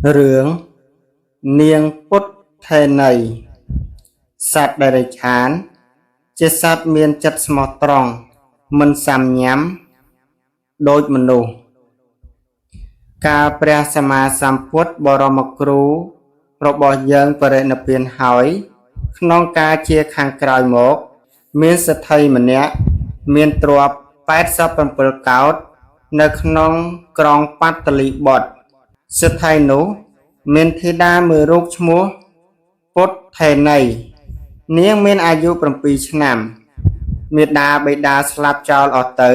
រឿងនាងពុទ្ធិសែណី សត្វតិរច្ឆាន ជាសត្វមានចិត្តស្មោះត្រង់ មិនសាំញ៉ាំ ដូចមនុស្ស កាលព្រះសម្មាសម្ពុទ្ធបរមគ្រូរបស់យើងបរិនិព្វានហើយ ក្នុងកាលជាខាងក្រោយមក មានសេដ្ឋីម្នាក់ មានទ្រព្យ ៨៧ កោដ្ឋ នៅក្នុងក្រុងបាតលីបុត្រ សេដ្ឋីនោះមានធីតាមួយរូបឈ្មោះ ពុទ្ធិសែណី នាងមានអាយុ ៧ ឆ្នាំ មាតាបិតាស្លាប់ចោលអស់ទៅ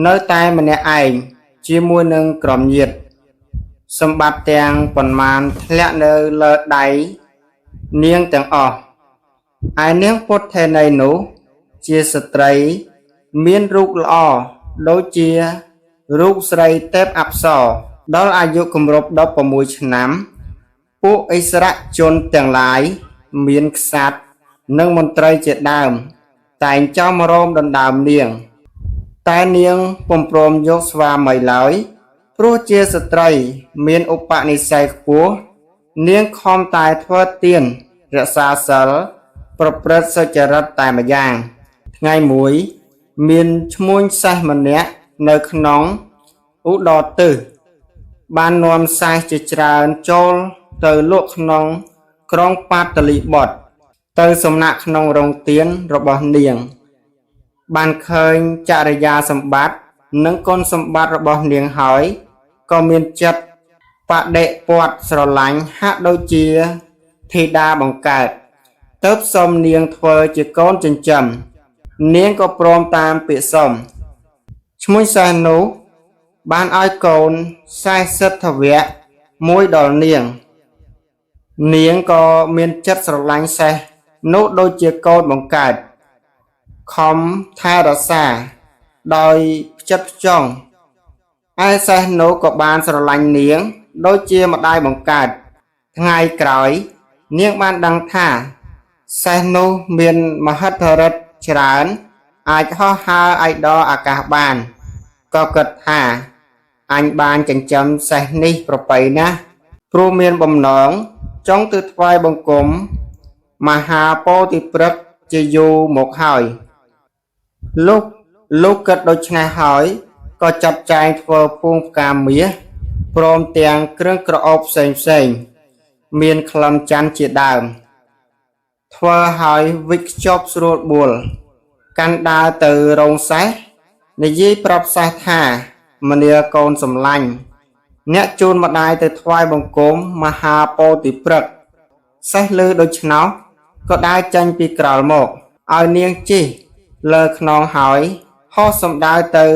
នៅតែម្នាក់ឯងជាមួយនឹងក្រុមញាតិ សម្បត្តិទាំងប៉ុន្មានធ្លាក់នៅលើដៃនាងទាំងអស់ ឯនាងពុទ្ធិសែណីនោះ ជាស្ត្រីមានរូបល្អដូចជារូបស្រីទេពអប្សរ ដល់អាយុគម្រប់ ១៦ ឆ្នាំ ពួកឥស្សរជនទាំងឡាយ មានក្សត្រ និងមន្ត្រីជាដើម តែងចង់រោមដណ្ដើមនាង តែនាងពុំព្រមយកស្វាមីឡើយ ព្រោះជាស្ត្រីមានឧបនិស្ស័យខ្ពស់ នាងខំតែធ្វើទាន រក្សាសីល ប្រព្រឹត្តសុចរិតតែម្យ៉ាង ថ្ងៃមួយ មានឈ្មួញសេះម្នាក់នៅក្នុងឧត្តរទិស បាននាំសេះជាច្រើនចូលទៅលក់ក្នុងក្រុងបាតលីបុត្រ ទៅសំណាក់ក្នុងរោងទានរបស់នាង បានឃើញចរិយាសម្បត្តិនិងគុណសម្បត្តិរបស់នាងហើយ ក៏មានចិត្តបដិពត្តិស្រឡាញ់ហាក់ដូចជាធីតាបង្កើត ទើបសុំនាងធ្វើជាកូនចិញ្ចឹម នាងក៏ព្រមតាមពាក្យសុំ ឈ្មួញសេះនោះបានឲ្យកូនសេះសិទ្ធវៈមួយដល់នាង នាងក៏មានចិត្តស្រឡាញ់សេះនោះដូចជាកូនបង្កើត ខំថែរក្សាដោយផ្ចិតផ្ចង់ ឯសេះនោះក៏បានស្រឡាញ់នាងដូចជាម្ដាយបង្កើត ថ្ងៃក្រោយ នាងបានដឹងថា សេះនោះមានមហិទ្ធិឫទ្ធិច្រើន អាចហោះហើរឲ្យដល់អាកាសបាន ក៏គិតថា អញបានចិញ្ចឹមសេះនេះប្រពៃណាស់ ព្រោះមានបំណងចង់ទៅថ្វាយបង្គំមហាពោធិព្រឹក្សជាយូរមកហើយ លុះលោកគិតដូច្នេះហើយ ក៏ចាត់ចែងធ្វើភួងផ្កាមាស ព្រមទាំងគ្រឿងក្រអូបផ្សេងៗ មានក្លឹមច័ន្ទជាដើម ធ្វើហើយវិចខ្ចប់ស្រួលបួល កាន់ដើរទៅរោងសេះ និយាយប្រាប់សេះថា មនាលកូនសម្លាញ់ អ្នកជូនម្ដាយទៅថ្វាយបង្គំមហាពោធិព្រឹក្ស សេះឮដូច្នោះ ក៏ដើរចេញពីក្រោលមក ឲ្យនាងជិះលើខ្នងហើយ ហោះសំដៅទៅ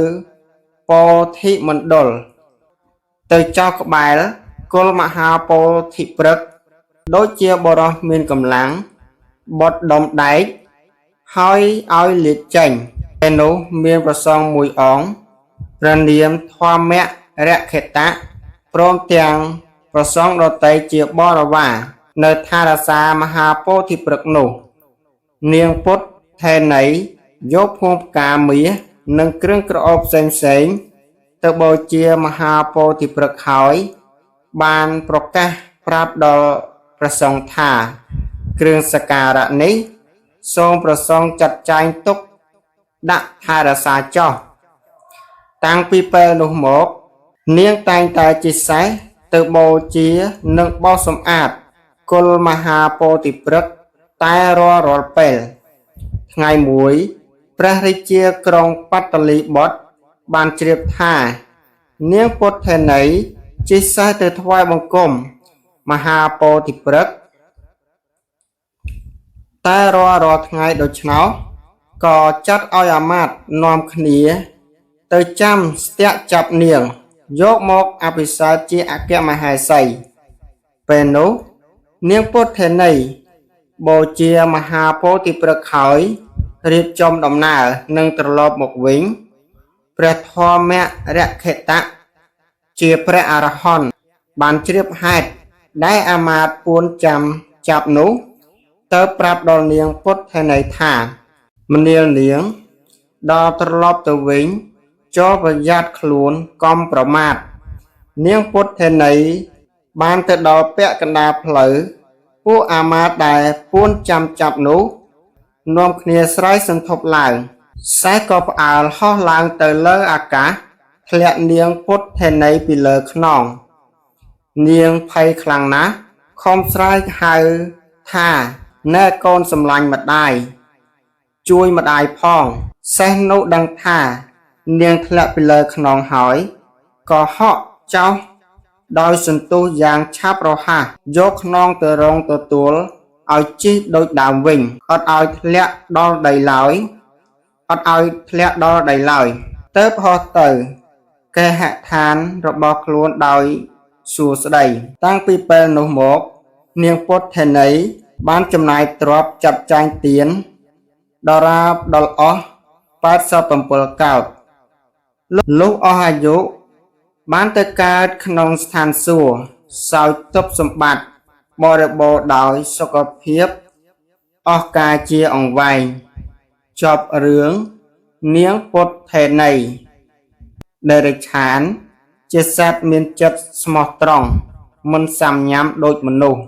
ពោធិមណ្ឌល ទៅចុះក្បែរគល់មហាពោធិព្រឹក្ស ដូចជាបុរសមានកម្លាំង បុតដុំដែក ហើយឲ្យលាកចេញ ពេលនោះមានព្រះសង្ឃមួយអង្គ ព្រះនាមធម្មរក្ខិតៈ ព្រមទាំងព្រះសង្ឃដទៃជាបរិវារនៅថែរក្សាមហាពោធិព្រឹក្សនោះ នាងពុទ្ធិសែណីយកភួងផ្កាមាសនិងគ្រឿងក្រអូបផ្សេងៗទៅបូជាមហាពោធិព្រឹក្សហើយ បានប្រកាសប្រាប់ដល់ព្រះសង្ឃថា គ្រឿងសក្ការៈនេះ សូមព្រះសង្ឃចាត់ចែងទុកដាក់ថែរក្សាចុះ តាំងពីពេលនោះមក នាងតែងតែជិះសេះទៅបូជានិងបោសសម្អាតគល់មហាពោធិព្រឹក្សតែរាល់ៗពេល ថ្ងៃមួយ ព្រះរាជាក្រុងបាតលីបុត្របានជ្រាបថា នាងពុទ្ធិសែណីជិះសេះទៅថ្វាយបង្គំមហាពោធិព្រឹក្សតែរាល់ៗថ្ងៃដូច្នោះ ក៏ចាត់ឲ្យអាមាត្យនាំគ្នាទៅចាំស្ទាក់ចាប់នាង យកមកអភិសេកជាអគ្គមហេសី ពេលនោះ នាងពុទ្ធិសែណីបូជាមហាពោធិព្រឹក្សហើយ រៀបចំដំណើរនឹងត្រឡប់មកវិញ ព្រះធម្មរក្ខិតៈជាព្រះអរហន្តបានជ្រាបហេតុដែលអាមាត្យពួនចាំចាប់នោះ ទៅប្រាប់ដល់នាងពុទ្ធិសែណីថា មនាលនាង ដល់ត្រឡប់ទៅវិញ ចូរប្រយ័ត្នខ្លួនកុំប្រមាទ នាងពុទ្ធិសែណី បានទៅដល់ពាក់កណ្ដាលផ្លូវ ពួកអាមាត្យដែលពួនចាំចាប់នោះ នាំគ្នាស្រែកសន្ធប់ឡើង សេះក៏ផ្អើលហោះឡើងទៅលើអាកាស ធ្លាក់នាងពុទ្ធិនីពីលើខ្នង នាងភ័យខ្លាំងណាស់ ខំស្រែកហៅថា នែកូនសម្លាញ់ម្ដាយ ជួយម្ដាយផង សេះនោះដឹងថា នាងធ្លាក់ពីលើខ្នងហើយ ក៏ហក់ចោះដោយសន្ទុះយ៉ាងឆាប់រហ័ស យកខ្នងទៅរងទទួលឲ្យជិះដូចដើមវិញ អត់ឲ្យធ្លាក់ដល់ដីឡើយ អត់ឲ្យធ្លាក់ដល់ដីឡើយ ទើបហោះទៅគេហដ្ឋានរបស់ខ្លួនដោយសួស្តី តាំងពីពេលនោះមក នាងពុទ្ធិនីបានចំណាយទ្រព្យចាត់ចែងទានដរាបដល់អស់87កោដ្ឋ លុះអស់អាយុបានទៅកើតក្នុងស្ថានសួគ៌សោយទិព្វសម្បត្តិបរិបូរណ៍ដោយសុខភាពអស់កាលជាអង្វែង ចប់រឿងនាងពុទ្ធិនី តិរច្ឆាន ជាសត្វមានចិត្តស្មោះត្រង់ មិនសាំញ៉ាំដូចមនុស្ស។